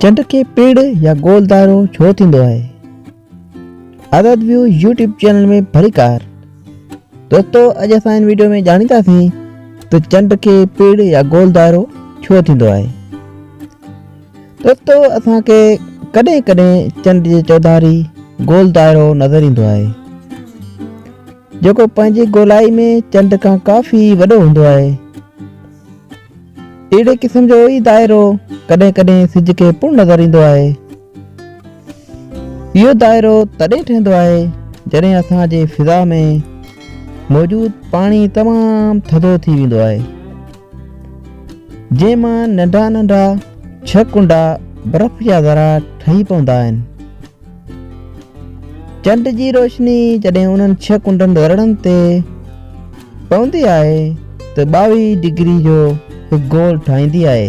چنڊ کي پيڙ يا گول دائرو ڇو ٿيندو آهي؟ آزاد ويو يوٽيوب چينل ۾ ڀليڪار دوستو اڄ اسان هن ويڊيو ۾ ڄاڻينداسين ته چنڊ کي پيڙ يا گول دائرو ڇو ٿيندو آهي. دوستو اسان کي ڪڏهن ڪڏهن چنڊ جي چوڌاري گول دائرو نظر ايندو آهي جيڪو پنهنجي گولائي ۾ چنڊ کان ڪافي وڏو هوندو آهي. اهڙي قسم جو ئي دائرو ڪڏهن ڪڏهن سج کي پڻ نظر ايندو آهي. اهو دائرو تڏهن ٺهندو آهي جڏهن اسان جي فضا ۾ موجود پاڻي تمام ٿڌو ٿي ويندو آهي، جنهن مان ننڍا ننڍا ڇهه ڪنڊا برف جا ذرا ٺهي پوندا آهن. چنڊ جي روشني جڏهن انهن ڇهه ڪنڊن ذرڙن تي پوندي آهي ته 22 ڊگري جو هڪ گول ٺاهيندي آهي.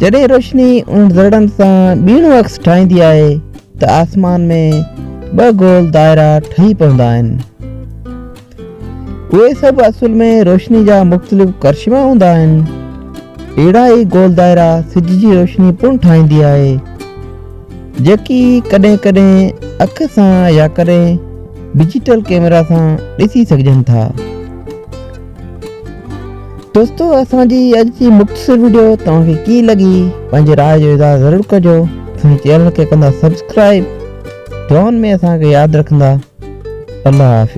جڏهن روشني انهن ذرڙن سان ٻيڻو عڪس ٺاهيندي آهي ته آسمان ۾ ٻه گول دائرا ٺهي پوندا آهن. اهي سڀ اصل ۾ روشني جا مختلف ڪرشما هوندا آهن. اهڙا ئي گول دائرا سج جي روشني پڻ ٺاهيندي آهي، جيڪي ڪڏهن ڪڏهن اک سان يا ڪڏهن ڊجيٽل ڪيمرا سان ڏسي سگهجن ٿا. دوستو اسان جي اڄ جي مختصر وڊيو توهان کي ڪيئن لڳي پنهنجي راء جو اظهار ضرور ڪجو. اسان جي چينل کي ڪندا سبسڪرائب، دعائن ۾ اسان کي ياد رکندا. الله حافظ.